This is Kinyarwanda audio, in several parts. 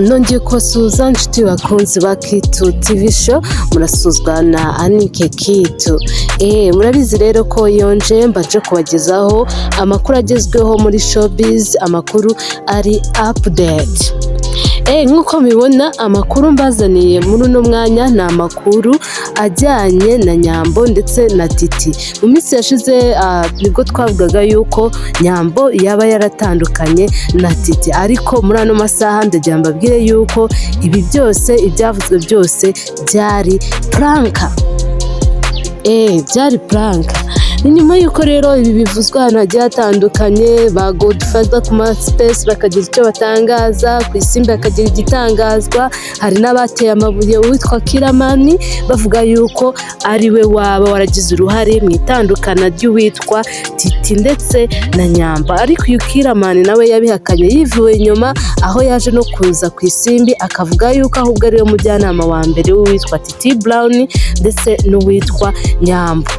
Nongeye kubasuhuza, inshuti bakunzi ba Kitu TV Show. Murasuzwa na Anike Kitu. Murabizi rero ko yonje mbaje kubagezaho amakuru agezweho muri showbiz, amakuru ari update. Nk'uko mubibona, amakuru mbazaniye muri uno mwanya ni amakuru ajyanye na Nyambo ndetse na Titi. Mu minsi yashize nibwo twavugaga yuko Nyambo yaba yaratandukanye na Titi, ariko muri ano masaha ndagira mbabwire yuko ibi byose, ibyavuzwe byose byari prank. Byari prank. Ni nyuma y'uko rero ibi bivuzwe ahantu hagiye hatandukanye, ba Godfather ku ma space bakagira icyo batangaza, ku Isimbi bakagira igitangazwa, hari n'abateye amabuye uwitwa Kiramani bavuga yuko ari we waba waragize uruhare mu itandukana ry'uwitwa Titi ndetse na Nyambo. Ariko uyu Kiramani nawe yabihakanye yivuye inyuma, aho yaje no kuza ku Isimbi akavuga yuko ahubwo ariwe mujyanama wa mbere w'uwitwa Titi Brown ndetse n'uwitwa Nyambo.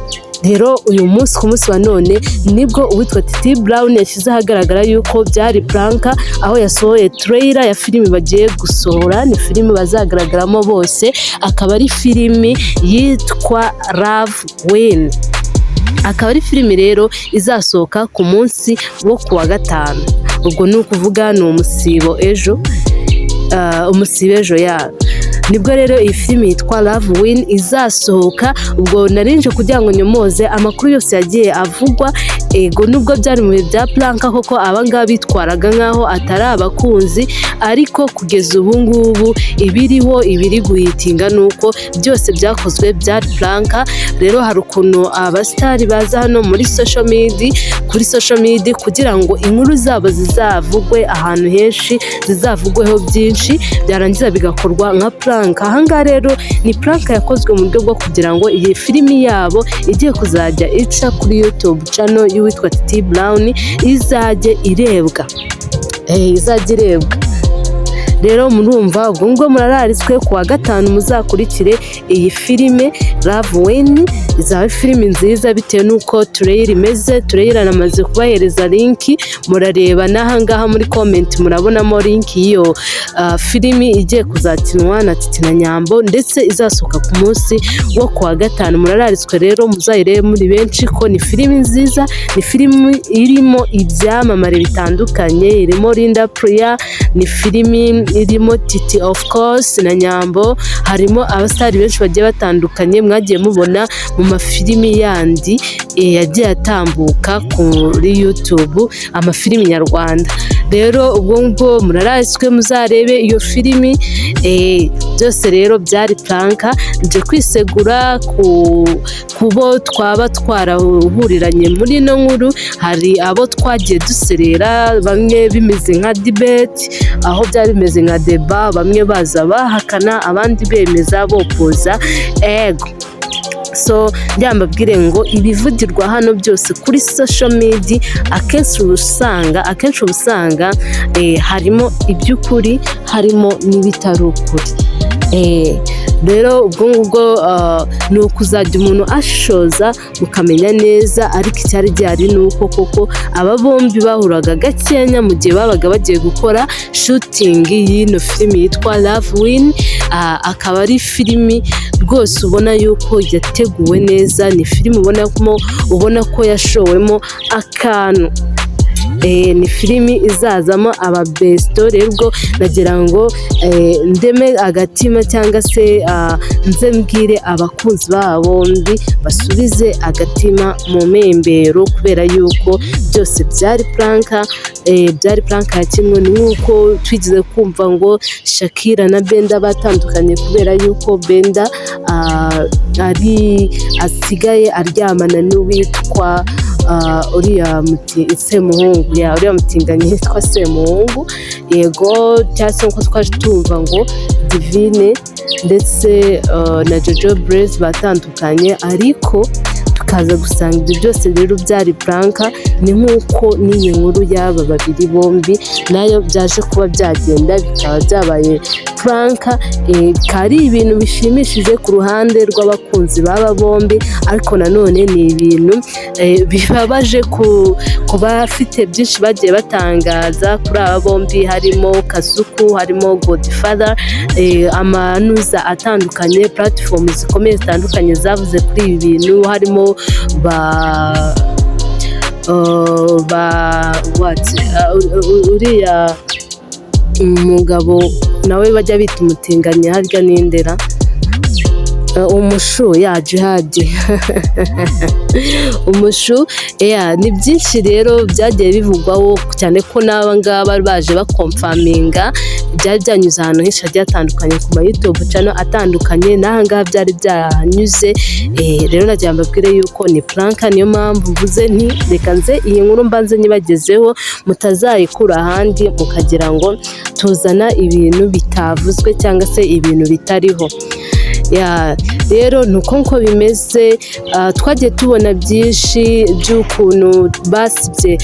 Rero uyu munsi, ku munsi wa none, nibwo uwitwa Titi Brown yashyize ahagaragara yuko byari prank, aho yasohoye trailer ya filimi bagiye gusohora. Ni filimi bazagaragaramo bose, akaba ari filimi yitwa Love Win. Akaba ari filimi rero izasohoka ku munsi wo ku wa gatanu. Ubwo ni ukuvuga ni umusibo ejo, umusibo ejo ya nibwo rero iyi filimi yitwa Love Win izasohoka. Ubwo narinje kugira ngo nyomoze amakuru yose yagiye avugwa. Ego, nubwo byari mu bihe bya prank koko, abangaba bitwaraga nk'aho atari abakunzi, ariko kugeza ubu ngubu ibiriho, ibiri guhitinga, ni uko byose byakozwe byari prank. Rero hari ukuntu abasitari baza hano muri social media, kuri social media, kugira ngo inkuru zabo zizavugwe ahantu henshi, zizavugweho byinshi, byarangiza bigakorwa nka prank. Ahangaha rero ni prank yakozwe mu buryo bwo kugira ngo iyi filimi yabo igiye kuzajya ica kuri YouTube channel y'uwitwa Titi Brown izajye irebwa, izajya irebwa. Rero murumva, ubwo ngubwo murararitswe, ku wa gatanu muzakurikire iyi filime Love Win. Izaba filime nziza bitewe n'uko trailer imeze. Trailer namaze kubahereza link, murareba n'ahangaha muri comment murabonamo link y'iyo filimi igiye kuzakinwa na Titi na Nyambo, ndetse izasohoka ku munsi wo ku wa gatanu. Murararitswe rero, muzayirebe muri benshi, ko ni filimi nziza. Ni filimi irimo ibyamamare bitandukanye, irimo Linda Priya, ni filimi irimo Titi of course na Nyambo, harimo abasitari benshi bagiye batandukanye mwagiye mubona mu mafilimi yandi yagiye atambuka kuri YouTube, amafilimi nyarwanda. Rero ubwo ngubwo murararitswe, muzarebe iyo filimi. Byose rero byari prank. Nje kwisegura ku kubo twaba twarahuriranye muri ino nkuru. Hari abo twagiye duserera, bamwe bimeze nka debate, aho byari bimeze nka débat, bamwe baza bahakana, abandi bemeza, bopoza. Ego, so mbabwire ngo ibivugirwa hano byose kuri social media, akenshi uba usanga harimo iby'ukuri, harimo n'ibitari ukuri. Rero ubwo ngubwo ni ukuzajya umuntu ashishoza mukamenya neza. Ariko icyari gihari ni uko koko aba bombi bahuraga gakenya mu gihe babaga bagiye gukora shooting y'ino filimi yitwa Love Win. Akaba ari filimi rwose ubona yuko yateguwe neza. Ni filimi ubona ko yashowemo akantu. Ni filimi izazamo ababesto. Rero ubwo nagira ngo ndeme agatima, cyangwa se nze mbwire abakunzi babo bombi basubize agatima mu membero, kubera yuko byose byari prank. Byari prank yakinwe. Ni nk'uko twigeze kumva ngo Shakira na Benda batandukanye kubera yuko Benda ari asigaye aryamana n'uwitwa uriya Semuhungu, ya uriya mutinganyi yitwa Semuhungu. Yego, cyangwa se nkuko twaje tumva ngo Divine ndetse na Jojo Blaze batandukanye, ariko tukaza gusanga ibyo byose rero byari prank. Ni nk'uko n'iyi nkuru y'aba babiri bombi nayo byaje kuba byagenda bikaba byabaye. prank, bikaba ari ibintu bishimishije ku ruhande rw'abakunzi b'aba bombi, ariko nanone ni ibintu bibabaje ku bafite byinshi bagiye batangaza kuri aba bombi, harimo Kasuku, harimo Godfather, amanuza atandukanye, platform zikomeye zitandukanye zavuze kuri ibi bintu, harimo ba what, uriya umugabo nawe bajya bita umutinganyi, harya n'indera umushu ya Jihadi umushu. Yeah, ni byinshi rero byagiye bivugwaho, cyane ko n'aba ngaba baje baconfirminga byari byanyuze ahantu henshi hagiye hatandukanye, ku ma YouTube channel atandukanye, n'aha ngaha byari byahanyuze. Rero nagira mbabwire yuko ni prank, niyo mpamvu mvuze nti reka nze iyi nkuru mbanze nyibagezeho, mutazayikura ahandi mukagira ngo tuzana ibintu bitavuzwe cyangwa se ibintu bitariho. Ya, rero ni uko nko bimeze. Twagiye tubona byinshi by'ukuntu basibye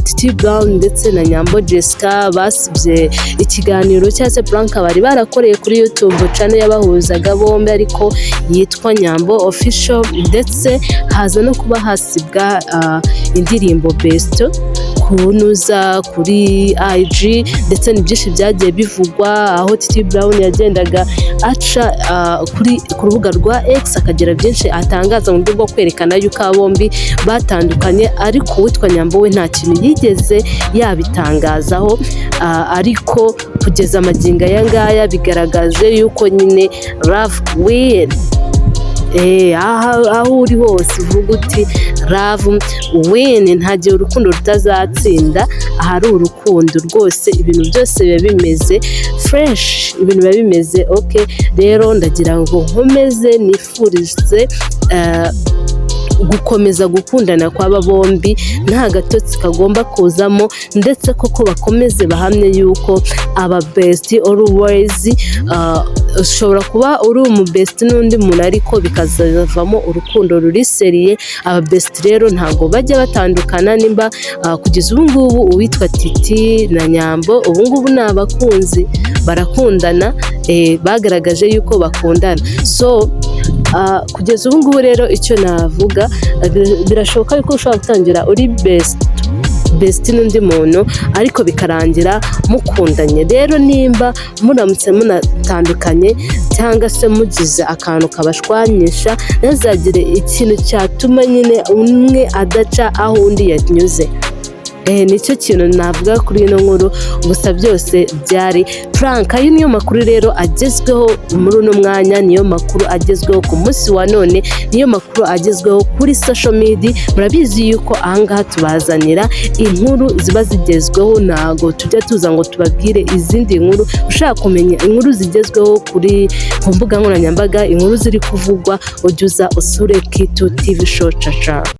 Titi Brown ndetse na Nyambo Jessica, basibye ikiganiro cyangwa se prank bari barakoreye kuri YouTube channel yabahuzaga bombi, ariko yitwa Nyambo Official, ndetse haza no kuba hasibwa indirimbo Best kunuza kuri IG, ndetse ni byinshi byagiye bivugwa aho Titi Brown yagendaga aca kuri ku rubuga rwa X akagira byinshi atangaza mu buryo bwo kwerekana yuko aba bombi batandukanye, ariko uwitwa Nyambo we nta kintu yigeze yabitangazaho, ariko kugeza amagingo aya ngaya bigaragaje yuko nyine love win. Aho uri hose uvuga uti "Love win", nta gihe urukundo rutazatsinda. Ahari urukundo rwose ibintu byose biba bimeze fresh, ibintu biba bimeze okay. Rero ndagira ngo nkomeze nifurize gukomeza gukundana kw'aba bombi, nta gatotsi kagomba kuzamo, ndetse koko bakomeze bahamye yuko aba best always. Ushobora kuba uri umu best n'undi muntu ariko bikazavamo urukundo ruri sérieux. Aba best rero ntabwo bajya batandukana. Nimba kugeza ubu ngubu uwitwa Titi na Nyambo ubu ngubu ni abakunzi, barakundana, bagaragaje yuko bakundana. So kugeza ubu ngubu rero icyo navuga, birashoboka yuko ushobora gutangira uri best n'undi muntu ariko bikarangira mukundanye. Rero nimba muramutse munatandukanye cyangwa se mugize akantu kabashwanyisha, ntazagire ikintu cyatuma nyine umwe adaca aho undi yanyuze. Nicyo kintu navuga kuri ino nkuru. Gusa byose byari prank. Ayo niyo makuru rero agezweho muri uno mwanya, niyo makuru agezweho ku munsi wa none, niyo makuru agezweho kuri social media. Murabizi yuko ahangaha tubazanira inkuru ziba zigezweho, ntago tujya tuza ngo tubabwire izindi nkuru. Ushaka kumenya inkuru zigezweho ku mbuga nkoranyambaga, inkuru ziri kuvugwa, ujya uza usure Kitu TV Show. Caca.